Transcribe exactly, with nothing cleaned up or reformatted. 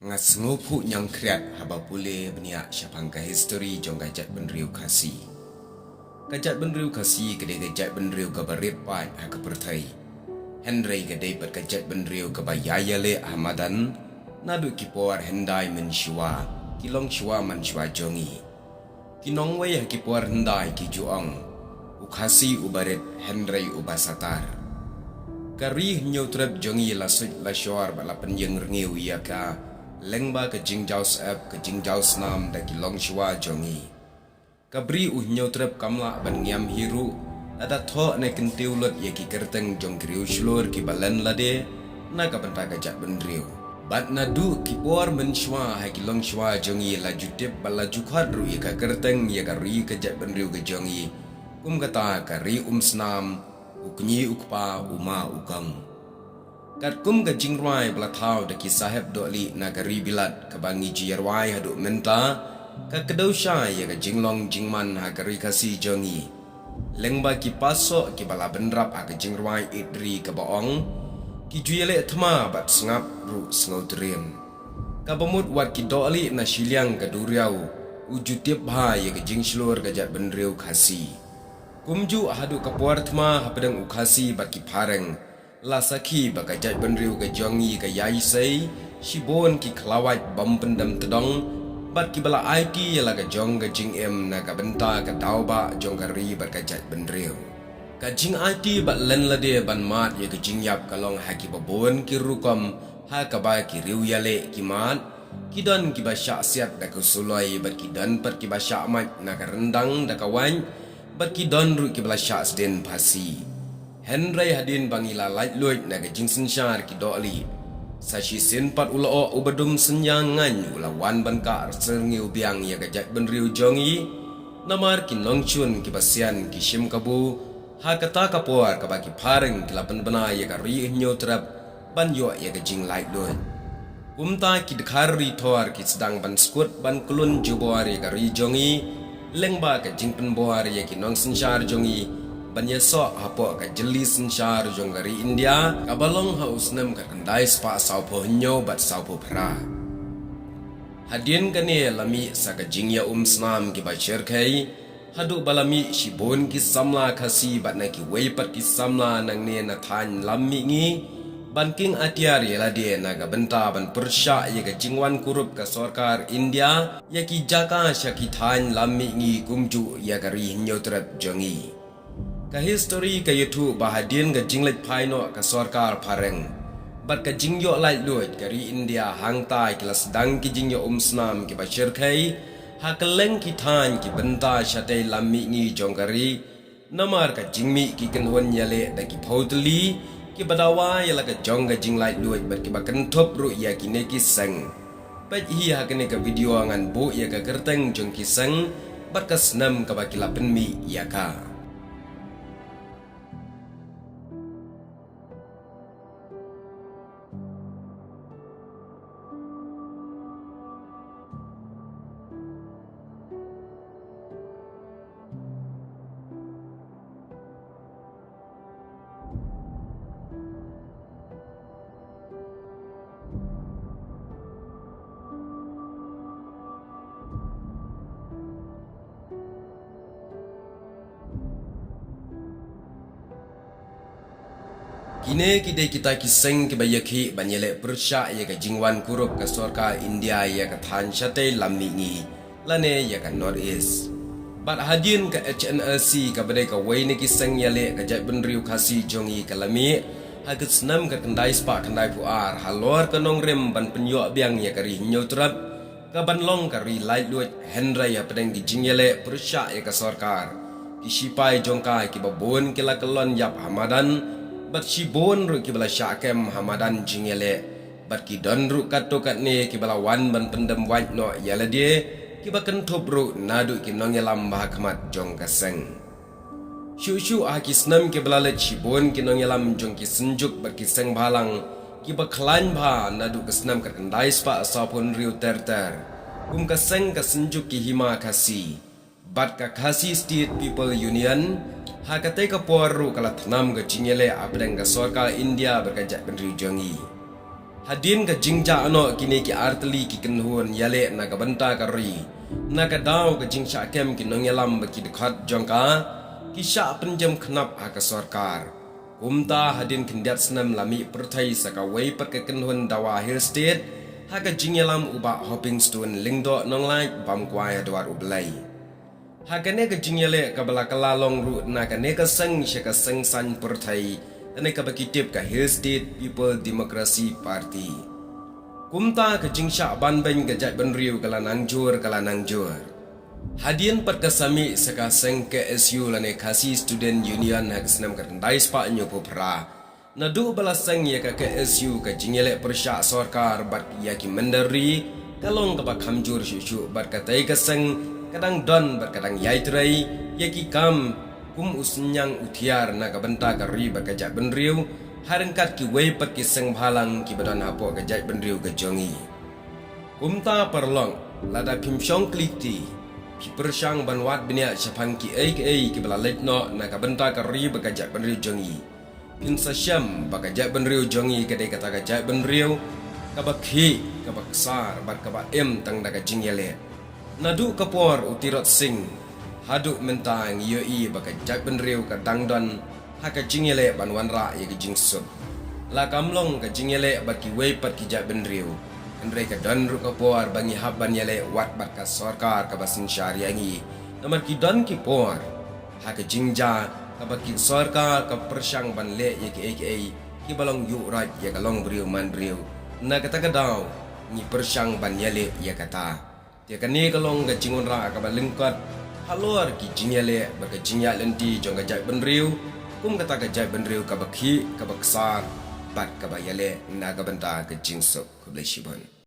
Nga sngewphuh ñiangkhriat haba pule bniah shaphang ka histori jong ka jaitbynriew Khasi. Ka jaitbynriew Khasi ka dei ka jaitbynriew kaba rit paid ha ka pyrthei. Hynrei ka dei pat ka jaitbynriew kaba ïai ïaleh ha madan naduh ki por hyndai mynshuwa, ki longshuwa manshuwa jong ngi. Ki nongwei ha ki por hyndai ki ju ong, u Khasi uba rit hynrei uba satar. Ka Ri Hynñiewtrep jong ngi la suit la shor bad la pynïeng rngiew ïa ka lyngba ka jingjaw syep, ka jingjaw snam da ki longshuwa jong ngi. Ka Bri u Hynñiewtrep kam lah ban ngiam hi ruh lada thoh ne kyntiew lut ïa ki kyrteng jong ki riewshlur kiba len lade na ka bynta ka jaitbynriew. Bad naduh ki por mynshuwa ha ki longshuwa jong ngi la ju tip bad la ju khot ruh ïa ka kyrteng ïa ka ri ka jaitbynriew ka jong ngi kum kata ka Ri Umsnam, u kñi u kpa, u ma u kong. Katkum ka jingrwai ba la thaw da ki sahep dohlieh na ka Ri Bilat kaba ngi ju ïarwai haduh mynta, ka kdew shai ïa ka jinglong jingman ha ka Ri Khasi jong ngi. Lyngba ki pasoh kiba la bynrap ha ka jingrwai ïeit ri kaba ong, ki ju ïaleh thma bad sngap ruh sngewtriem. Kaba mut wat ki dohlieh na shiliang ka duriaw, u ju tip bha ïa ka jingshlur ka jaitbynriew Khasi. Kumjuh haduh ka por thma hapdeng u Khasi bad ki phareng, la sakhi ba ka jaitbynriew ka jong ngi ka ïai sei, shibun ki khlawait bym pyndem tdong, bad kiba la aiti ïa la ka jong ka jingim na ka bynta ka daw bah jong ka ri bad ka jaitbynriew. Ka jingaiti bad len lade ban mad ïa ka jingïap ka long ha kiba bun ki rukom, ha kaba ki riewïaleh ki mad, ki don kiba shah siat da ka suloi bad ki don pat kiba shah mait na ka ryndang da ka waiñ, bad ki don ruh kiba la shah sdien phasi. Hynrei hadien ba ngi la laitluid na ka jingsynshar ki dohlieh, sa shisien pat u lyoh uba dum synñia ngaiñ u la wan ban kah syrngiew biang ïa ka jaitbynriew jong ngi. Namar ki nongshun kiba sian ki shim kabu ha kata ka por kaba ki phareng ki la pynbna ïa ka Ri Hynñiewtrep ban ïoh ïa ka jinglaitluid. Kumta ki dkhar ri thor ki sdang ban skud ban klun jubor ïa ka ri jong ngi, lyngba ka jingpynbor ïa ki nongsynshar jong ngi ban ïasoh hapoh ka jylli synshar jong ka ri India kaba long ha u snem khatkhyndai spah sawphew hynñiew bad sawphew phra. Hadien kane la mih sa ka jingïaumsnam kiba shyrkhei, haduh ba la mih shibun ki samla Khasi bad na kiwei pat ki samla nangne na thaiñ lam mihngi, ban king atiar ïa lade na ka bynta ban pyrshah ïa ka jingwan kurup ka sorkar India ïa ki jaka sha ki thaiñ lam mihngi kumjuh ïa ka Ri Hynñiewtrep jong ngi. Ka histori ka ïathuh ba hadien ka jingleit phai noh ka sorkar phareng bad ka jingïoh laitluid, ka ri India hangta ki la sdang ki jingïaumsnam kiba shyrkhei ha kylleng ki thaiñ ki bynta shatei lam mihngi jong ka ri. Namar ka jingmih ki kynhun ïaleh da ki phew tylli kiba dawa ïa la ka jong ka jinglaitluid bad kiba kynthup ruh ïa kine ki seng. Peit hi ha kane ka video ngan buh ïa ka kyrteng jong ki seng bad ka snem kaba ki la pynmih ïa ka. Kine ki dei kita ki seng kiba ïakhih ban ïaleh pyrshah ïa ka jingwan kurup ka sorkar India ïa ka thaiñ shatei lam mihngi lane ïa ka North East. Bad hadien ka H N L C kaba dei kawei na ki seng ïaleh ka jaitbynriew Khasi jong ngi ka la mih ha ka snem khatkhyndai spah khyndaiphew ar halor ka nongrim ban pynïoh biang ïa ka Ri Hynñiewtrep, ka ban long ka ri laitluid, hynrei hapdeng ki jingïaleh pyrshah ïa ka sorkar, ki shipai jong ka kiba bun ki la kyllon ïap ha madan bad shibun ruh kiba la shah kem ha madan jingïaleh. Bad ki don ruh katto katne kiba la wan ban pyndem wait noh ïa lade, kiba kynthup ruh naduh ki nongïalam ba ha khmat jong ka seng. Shuh shuh ha ki snem kiba la leit shibun ki nongïalam jong ki synjuk bad ki seng bhalang kiba khlaiñ bha naduh ka snem khatkhyndai spah sawphew hynriew ter ter kum ka seng ka Synjuk ki Hima Khasi bad ka Khasi State People Union. Ha katei ka por ruh ka la thnam ka jingïaleh hapdeng ka sorkar India bad ka jaitbynriew jong ngi. Hadien ka jingjah noh kine ki artylli ki kynhun ïaleh na ka bynta ka ri, na ka daw ka jingshah kem ki nongïalam bad ki dkhot jong ka ki shah pynjem khnap ha ka sorkar. Kumta hadien khyndiat snem la mih pyrthei sa kawei pat ka kynhun dawa Hill State ha ka jingïalam u Bah Hopingstone Lyngdoh Nonglait bam kwai ha dwar U Blei. Ha kane ka jingïaleh kaba la kylla long ruh na kane ka seng sha ka seng saiñ pyrthei, kane kaba ki tip ka Hill State People Democracy Party. Kumta ka jingshah ban beiñ ka jaitbynriew ka la nang jur, ka la nang jur. Hadien pat ka sa mih sa ka seng K S U lane Khasi Student Union ha ka snem ka khyndai spah hynñiewphew phra. Naduh ba la seng ïa ka K S U, ka jingïaleh pyrshah sorkar bad ïa ki mynder ri ka long kaba kham jur shuh shuh bad katei ka seng ka dang don bad ka dang ïai trei ïa ki kam kum u synñiang u thiar na ka bynta ka ri bad ka jaitbynriew, ha ryngkat kiwei pat ki seng bhalang kiba don hapoh ka jaitbynriew ka jong ngi. Kumta paralok, lada phim shong kli kti, phi pyrshang ban wad bniah shaphang kiei kiei kiba la leit noh na ka bynta ka ri bad ka jaitbynriew jong ngi, phin sa shem ba ka jaitbynriew jong ngi ka dei kata ka jaitbynriew kaba khih, kaba ksar bad kaba im tang da ka jingïaleh. Naduh ka por u Tirot Sing haduh mynta ngi ïohi ba ka jaitbynriew ka dang don ha ka jingïaleh ban wanrah ïa ka jingsuk. La kam long ka jingïaleh bad kiwei pat ki jaitbynriew, hynrei ka don ruh ka por ba ngi hap ban ïaleh wat bad ka sorkar kaba synshar ïa ngi. Namar ki don ki por ha ka jingjia kaba ki sorkar ka pyrshang ban leh ïa kiei kiei kiba long ïuhroit ïa ka longbriew manbriew. Na kata ka daw ngi pyrshang ban ïaleh ïa kata. Te kane ka long ka jingwanrah kaba lyngkot halor ki jingïaleh bad ka jingïaid lynti jong ka jaitbynriew kum kata ka jaitbynriew kaba khih, kaba ksar bad kaba ïaleh na ka bynta ka jingsuk. Khublei shibun.